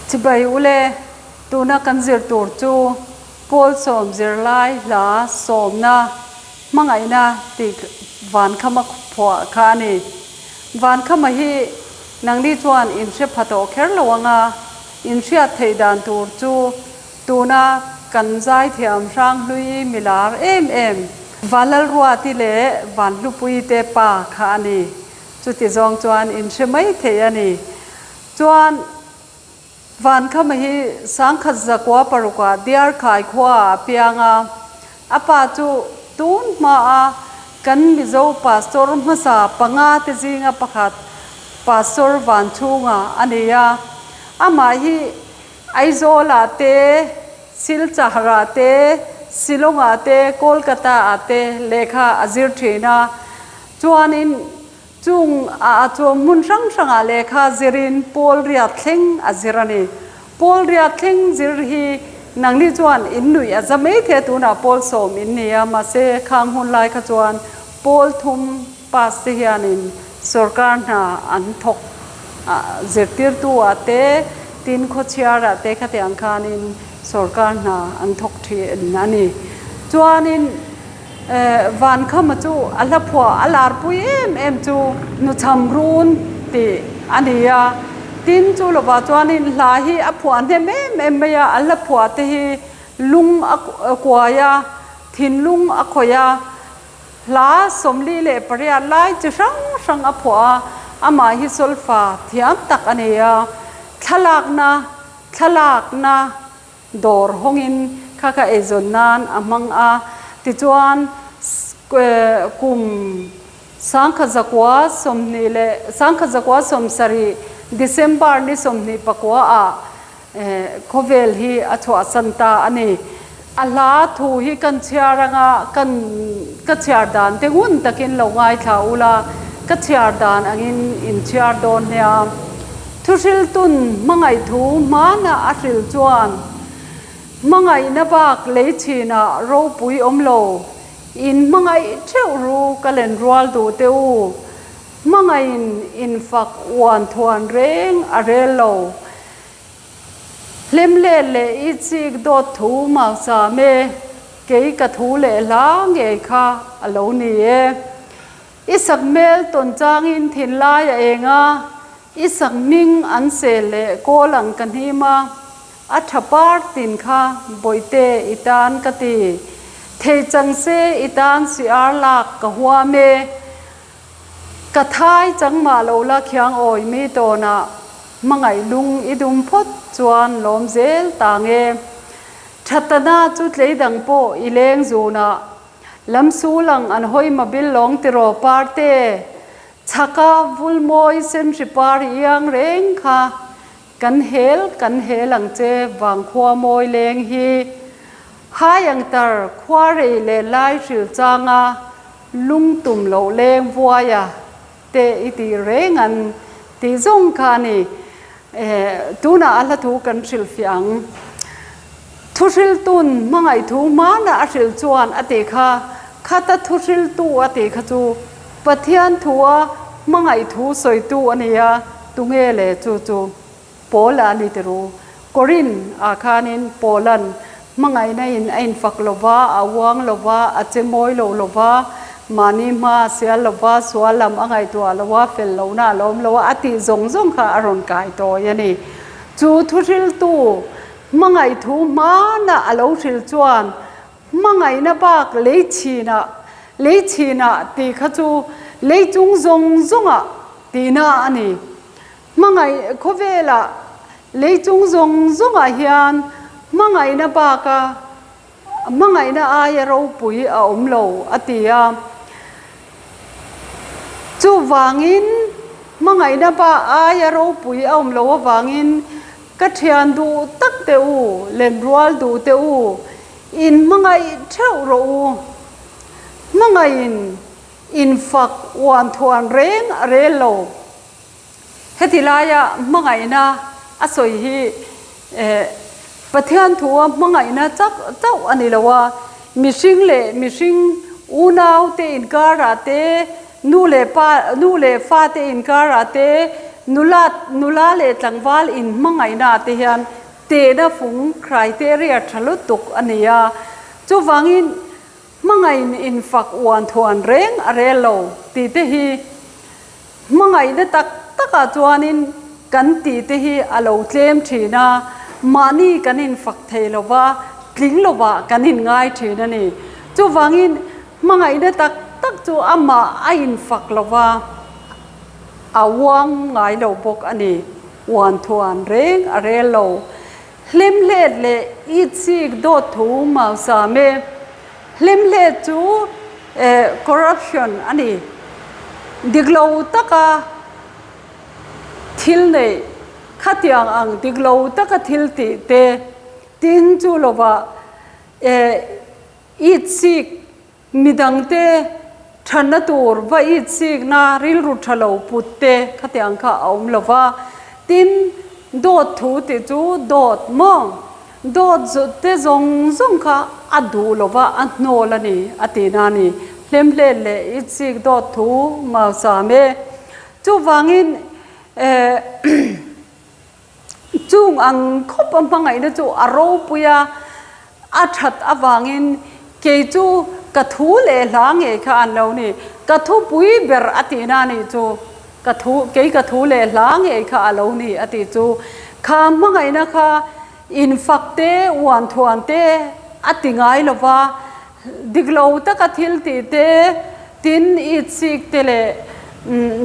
Chibai ule, tuna kan zir tur chu Pawl sawm zirlai hla sawmna hmangaihna tih Vankhama phuah kha a ni. Vankhama hi nangni chuan in hre pha tawh kher lo anga in hriat theih dan tur chu tuna kan zaithiam hranghlui milar em em Vanlalruati leh Vanhlupuii te pa kha a ni. Chuti zawng chuan in hre mai thei a ni. Chuan Vankhama hi 1906 ah Diarkhai khua ah a piang a, a pa chu tun hma a kan Mizo Pastor hmasa panga te zinga pakhat Pastor Vanchhunga a ni a. Amah hi Aizawl ah te, Silchar ah te, Shillong ah te, Kolkata ah te lehkha a zir thin a. Chuanin Chung a chuan hmun hrang hrangah lehkha zirin Pawl riat thleng a zir a ni. Pawl riat thleng zir hi nangni chuan in nuih a za mai thei a, tunah pawl sawm in ni a, mahse khang hun lai kha chuan pawl thum pass te hianin sorkar hna an thawk a, zirtirtu ah te, tin khawchhiar ah te khatiang khanin sorkar hna an thawk thin a ni. Chuanin. Vankhama chu a hla phuah a lar pui em em chu Nuchham Run tih a ni a, tin chu lovah chuanin hla hi a phuah hnem em em mai a, a hla phuah te hi lung a kuai a, thinlung a khawih a, hla 48 lai chi hrang hrang a phuah a, amah hi solfa thiam tak a ni a, thlalakna thlalakna Dawr hawngin kha kha eizawn nan a hmang a, tichuan kum 1927 December ni 29 ah khawvel hi a chhuahsan ta a ni. A hla thu hi kan chhiar anga kan ka chhiar dan te ngun takin lo ngaithla ula, ka chhiar dan angin in chhiar dawn nia. Thuhriltun hmangaih thu hmana a hril chuan hmangaihna bak lei chinah ropui awm lo, in hmangaih theuh ru ka len rual duh teh u, hmangaihin infak uan thuan reng a rel lo. Hlimlet leh i chik dawt thu mausam e, kei ka thu leh hla ngei kha a lo ni e. I sakhmel tawn changin thinlai a eng a, i sakhming an sel leh kawl ang ka hnim a, a tha par tin kha bawihte i tan ka ti. Thei chang se i tan si ar lak ka huam e. Ka thai chang mah lo la khiang awi mi tawnah hmangaih lung i dum phawt chuan lawm zel ta nge. Thatana chu tlei dang pawh i leng zunah Lam sul ang an hawi mabil lawng tiraw parte, chhaka vulmawi senhri par iang reng kha kan hel kan hel ang che vangkhua mawi leng hi. Hai ang tar khua rei leh lai hril changa lung tum loh leng vuaia te i tih reng an tih zawng kha a ni. Tunah a hla thu kan hrilhfiah ang. Thuhriltun hmangaih thu hmana a hrilh chuan a tih kha, khata thuhriltu a tih kha chu Pathian thua hmangaih thu sawitu a ni a, tunge le chu chu Paula a ni tiru. Korin ah khanin Paula'n hmangaihna in a infak lova, a uang lova, a che mawi lo lova, mahni hma a sial lova, sual lam a ngaihtuah lo a, fel lohna a lawm lo a, a tih zawng zawng kha a rawn kai tawi a ni. Chu thuhriltu Hmangaih thu hmana a lo hril chuan hmangaihna bak lei chhinah, lei chhinah tih kha chu lei chung zawng zawngah tihna a ni. Hmangaih khawvelah lei chung zawng zawngah hian hmangaihna baka hmangaihna aia ropui a awm lo a ti a. Chuvangin hmangaihna ba aia ropui a awm lo avangin ka thian duh tak teh u, lenrual duh teh u, in hmangaih theuh rawh u. Hmangaihin infak uan thuan reng a rel lo. Heti laia hmangaihna a sawi hi Pathian thua hmangaihna chak chauh a ni lo a, mihring leh mihring unau te inkarah te, nu leh pa nu leh fa te inkarah te, Nula nula leh tlangval inhmangaihna ah te hian tehna fung criteria tha lutuk a ni a. Chuvangin hmangaih infak uan thuan reng a rel lo tih te hi hmangaihna tak takah chuanin kan tih te hi a lo tlem thin a, mahni kan infak thei lova, tling lovah kan inngai thin a ni. Chuvangin hmangaihna tak tak chu amah a infak lova. A uang ngai lo bawk a ni. Uan thuan reng a rel lo. Hlimhlet leh itsik dawt thu mausam e. Hlimhlet chu corruption a ni. Dik lo taka thil neih, khatiang ang dik lo taka thil tih te, tin chu lovah itsik Midangte thatna tur va itsikna rilru tha lo put te khatiang kha a awm lo va, tin dawt thu tih chu dawt maw? Dawt te zawng zawng kha a duh lo va, a hnawl a ni a tihna a ni. Hlemhlet leh itsik dawt thu mausam e. Chuvangin eh Chung ang khawp a hmangaihna chu a ropui a, a that avangin kei chu ka thu leh hla ngei kha an lo ni. Ka thupui ber a tihna a nih chu, ka thu, kei ka thu leh hla ngei kha a lo ni a tih chu. Kha hmangaihna kha infak te, uan thuan te a ti ngai lo va, Dik lo taka thil tih te, tin itsik te leh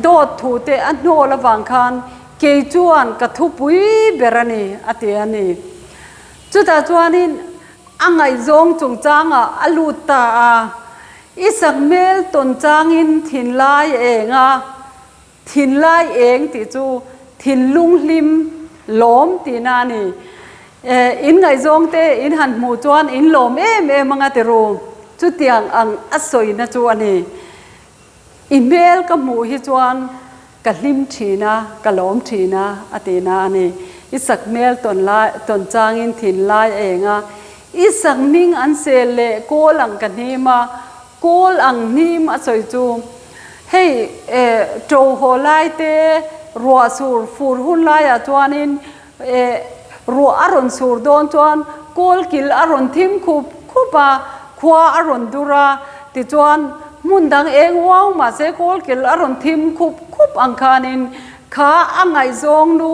dawt thu te a hnawl avang khan kei chuan ka thupui ber a ni, a ti a ni. Chutah chuanin a ngaihzawng chungchangah a lut ta a, I sakhmel tawn changin thinlai a eng a, Thinlai eng tih chu thinlung hlim lawm tihna a ni. In ngaihzawng te in han hmuh chuan in lawm em em anga ti ru. Chutiang ang a sawina chu a ni. I hmel ka hmuh hi chuan ka hlim thin a, ka lawm thin a a tihna a ni. I sak hmel tawn lai tawn changin thinlai a eng a, i sak hming an sel leh kawl ang ka hnim a, Kawl ang hnim a sawi chu hei ṭo haw lai te ruah sur fur hun laiah chuanin ruah a rawn sur dawn chuan kawl kil a rawn thim khup khup a, khua a rawn dur a, tichuan hmun dang eng uau mahse kawl kil a rawn thim khup khup ang khanin kha a ngaihzawng lu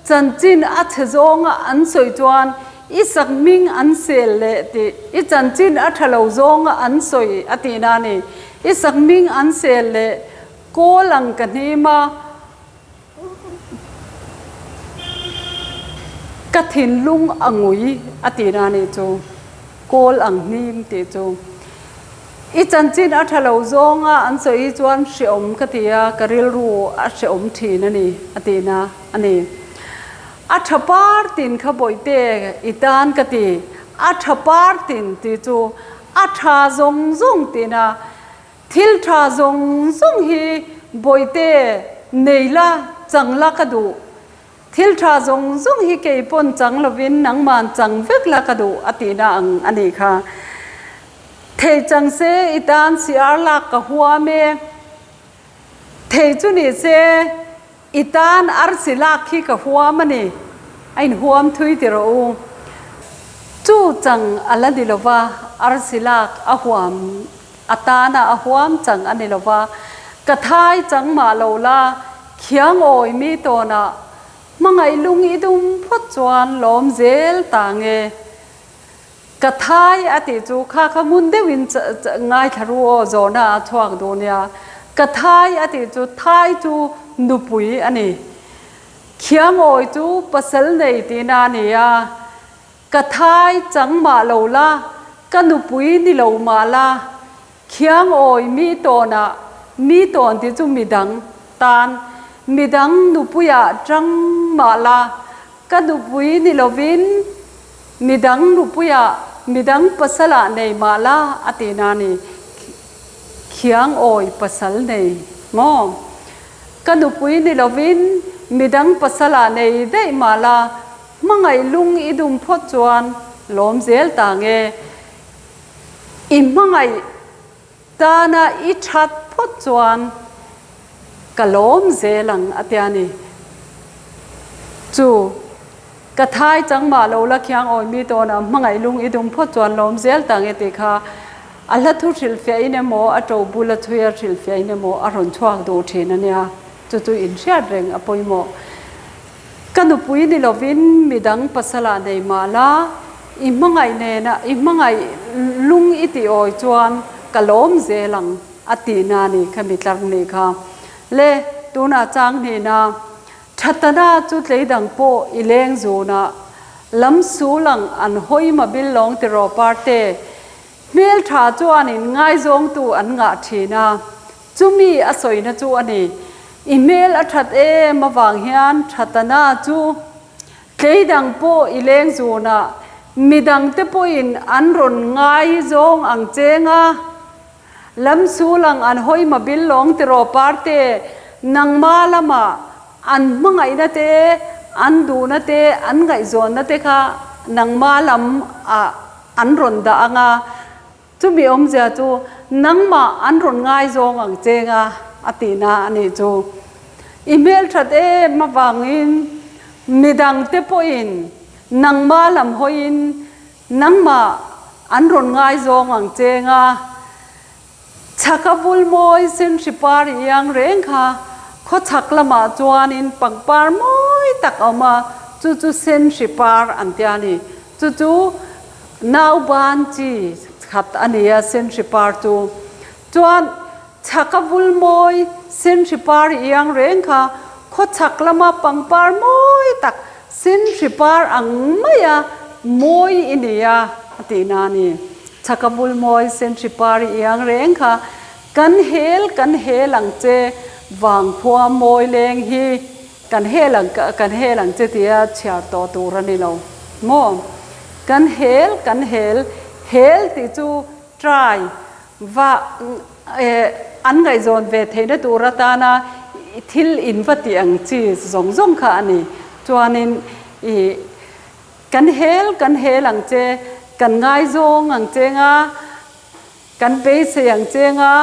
chanchin a chhe zawnga an sawi chuan I sak hming an sel leh tih, i chanchin a tha lo zawnga an sawi a tihna a ni. I sak hming an sel leh kawl ang ka hnim a, ka thinlung a ngui a tihna a nih chu, kawl ang hnim tih chu. I chanchin a tha lo zawnga an sawi hi chuan hreawm ka ti a, ka rilru a hreawm thin a ni a tihna a ni. A tha par tin kha bawihte i tan ka ti, a tha par tin tih chu a tha zawng zawng tina thil tha zawng zawng hi bawihte nei la chang la ka duh, thil tha zawng zawng hi kei pawn chang lovin nangman chang vek la ka duh a tihna ang a nih kha. Thei chang se i tan siar lak ka huam e, thei chu ni se. I tan arsi lak khi ka huam a ni, a inhuam thui ti rawh u. Chu chang a la ni lova, arsi lak a huam a tana a huam chang a ni lova, ka thai chang mah lo la, khiang awi mi tawnah hmangaih lung i dum phawt chuan lawm zel ta nge. Ka thai a tih chu kha kha ngun deuhin ngaithla ru aw zawhna a chhuak duh nia. Ka thai a tih chu thai chu nupui a ni. Khiangawi chu pasal nei tihna a ni a. Ka thai chang mah lo la, ka nupui ni lo mah la, khiangawi mi tawnah mi tawn tih chu midang tan, midang nupuiah chang mah la, Ka nupui ni lovin midang nupuiah midang pasalah nei mah la a ti na ni. Khiang awi pasal nei maw? Ka nupui ni lovin midang pasalah nei daih mah la hmangaih lung i dum phawt chuan lawm zel ta nge. I hmangaih Tana i that phawt chuan ka lawm zel ang a tia ni. Chu ka thai chang mah lo la khiang awi mi tawnah hmangaih lung i dum phawt chuan lawm zel tang e tih kha a hla thu hrilhfiahin emaw a to bula chhuia hrilhfiahin emaw a rawn chhuak duh thin a nia. Chu chu inhriat reng a pawimawh. Ka nupui ni lovin midang pasalah nei mah la, i hmangaih nena i hmangaih lung i tih awi chuan ka lawm zel ang a tihna a ni kha mi tlar nih kha. Le, tunah chang hnihna Thatana chu tleidang pawh i leng zunah lam sul ang an hawi ma bil lawng tiraw parte hmeltha chuanin ngaizawngtu an ngah thin a. Chumi a sawina chu a ni. I hmel a that em avang hian Thatana chu tleidang pawh i leng zunah midangte pawhin an rawn ngaizawng ang cheng a. Lamsul ang an hawi ma bil lawng tiraw parte nangma lamah an hmangaihna te, an duhna te, an ngaihzawnna te kha nangma lam ah an rawn dah ang a. Chumi awmzia chu nangmah an rawn ngaizawng ang cheng a, a tihna a nih chu. I hmelthat em avangin midangte pawhin nangmah lam hawiin nangmah an rawn ngaizawng ang cheng a. Chhaka vul mawi senhri par i iang reng kha khawchhak lamah chuanin pangpar mawi tak a awm a, chu chu senhri par an tia a ni. Chu chu Nauban chi khat a ni a, senhri par chu. Chuan chhaka vul mawi senhri par iang reng kha khawchhak lama pangpar mawi tak senhri par ang maia mawi i ni a, a tihna a ni. Chhaka vul mawi senhri par iang reng kha kan hel kan hel ang che vangkhua mawi leng hi. Kan hel ang kan hel ang che tia chhiar tawh tur a ni lo maw? Kan hel kan hel hel tih chu try va eh an ngaihzawn ve theihna tur atana thil in va tih ang chi zawng zawng kha a ni. Chuanin ih kan hel kan hel ang che kan ngaizawng ang che nga kan beisei ang che nga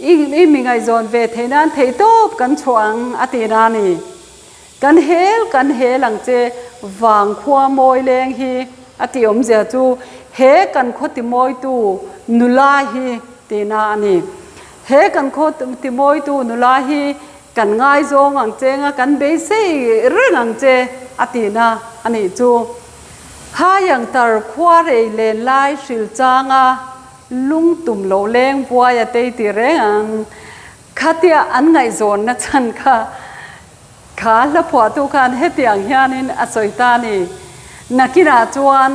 I mi ngaihzawn ve theih nan theihtawp kan chhuah ang a tih na a ni. Kan hel kan hel ang che vang khua mawi leng hi a tih awmzia chu he kan khaw timawitu nula hi tih na a ni. He kan khaw timawitu nula hi kan ngaizawng ang che nga kan beisei reng ang che a tih na a nih chu. Hai ang tar khua rei len lai hril changa Lung tum lo leng buai a tei ti reng ang. Khatia an ngaihzawnna chhan kha kha hla phuahtu khan hetiang hianin a sawi ta a ni. Nakinah chuan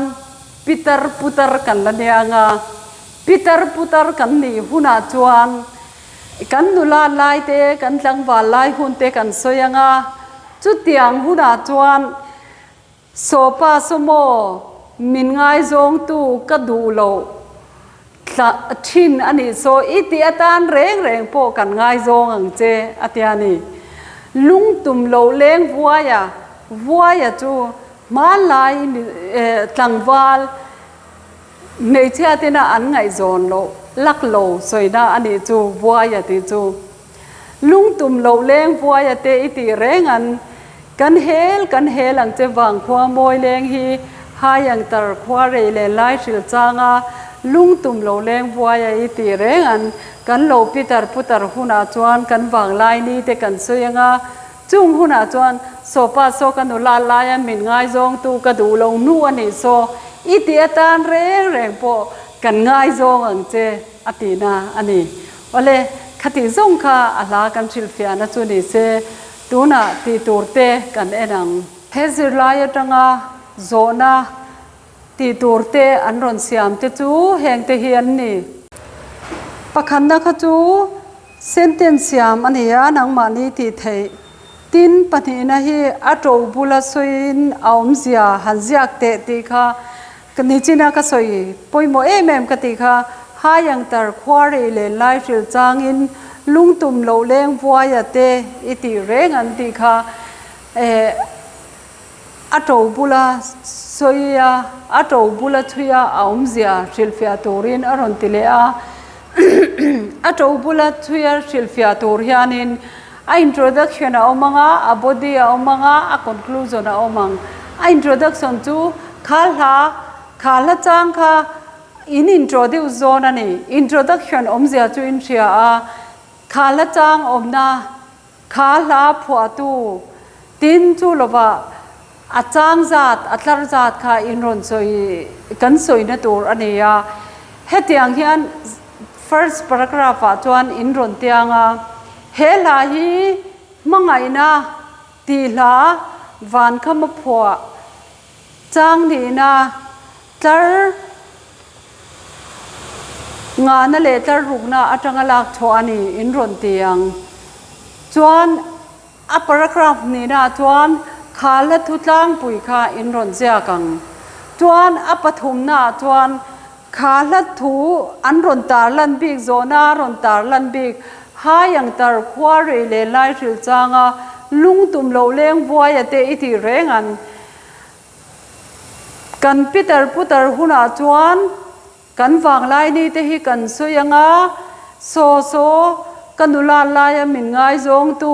pitar putar kan la nia ang a, pitar putar kan nih hunah chuan kan nula lai te, kan tlangval lai hun te kan sawi ang a, chutiang hunah chuan Sawpa sawmaw min ngaizawngtu ka duh loh tla thin a nih saw i tih atan reng reng pawh kan ngaizawng ang che a tia ni. Lungtum loh leng vuaia vuaia chu hmanlai tlangval hmeichhia tena an ngaihzawn loh lak lo sawina a nih chu vuaia tih chu. Lungtum loh leng vuai a te i tih reng an, kan hel kan hel ang che vang khua mawi leng hi hai ang tar khua rei len lai hril chang a, lungtum loh leng vuai a i tih reng an, kan lo pitar putar hunah chuan kan vang lai ni te kan sawi ang a, chung hunah chuan sawpa saw ka nula lai a min ngaizawngtu ka duh lo hnu a nih saw i tih atan reng reng pawh kan ngaizawng ang che a tihna a ni. Awle, khatih zawng kha a hla kan hrilhfiahna chu ni se, tunah tih tur te kan en ang. He zirlai atanga zawhna tih tur te an rawn siam te chu heng te hi an ni. Pakhatna kha chu sentence siam a ni a, nangmahni tih theih. Tin, pahnihna hi a to bula sawiin a awmzia han ziak teh tih kha Ka nichina ka sawi pawimawh em em ka tih kha, hai ang tar khua rei len lai hril changin lungtum loh leng vuaia te i tih reng an tih kha eh a to bula sawi a, a to bula chhui a a awmzia hrilhfiah turin a rawn ti leh a, a to bula chhui a hrilhfiah tur hianin. A introduction a awm ang a, a body a awm ang a, a conclusion a awm ang. A introduction chu kha hla, kha hla chang kha in introduce zawn a ni. Introduction awmzia chu in hria a, kha hla chang awmna, kha hla phuahtu tin chu lovah a chang zat, a tlar zat kha in rawn sawi, kan sawina tur a ni a. Hetiang hian first paragraph ah chuan in rawn tiang a, he hla hi hmangaihna tih hla vankhama phuah chang nihna tlar ngahna leh tlar rukna atanga lak chhuah a ni in rawn ti ang. Chuan A paragraph nihna chuan kha hla thu tlangpui kha in rawn ziak ang. Chuan a pathumnaah chuan kha hla thu an rawn tarlan bik zawhna a rawn tarlan bik hai ang tar khua rei leh lai hrilh changa lungtum lo leng vuaia te i tih reng an. Kan pitar putar hunah chuan Kan vanglai ni te hi kan sawi ang a, Saw saw, ka nula laia min ngaizawngtu,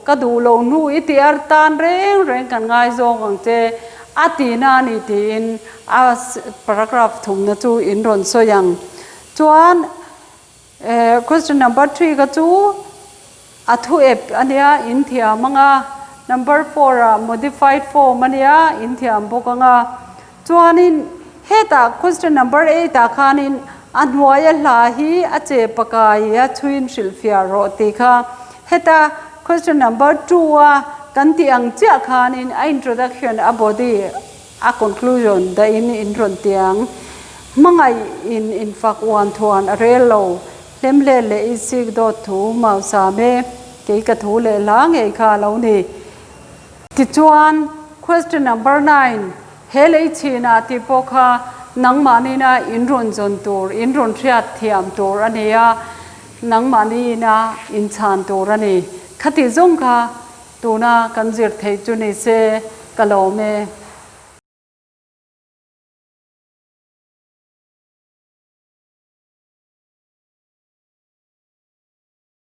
ka duh lo hnu i ti ar tan reng reng kan ngaizawng ang che, a ti na a ni tiin a paragraph thumna chu in rawn sawi ang. Chuan question number 3 kha chu a thu ep a nia, in thiam ang a, number 4 ah modified form a nia, in thiam bawk ang a. Chuanin hetah question number 8 ah khanin a hnuaia hla hi a che pakai a chhuin hrilhfiah rawh tih kha heta question number 2 a kan tih ang chiah khanin a introduction a body a conclusion dahin in rawn ti ang. Hmangaih in infak uan thuan a rel lo hlemhle leh i sik dawt thu mausam e kei ka thu leh hla ngei kha a lo ni. Tichuan, question number 9, he lei chhinah tih pawh kha nangmahnina in rawn zawn tur, in rawn hriat thiam tur a ni a, nangmahnina in chhan tur a ni. Khati zawng kha tuna kan zir theih chu ni se ka lawm e.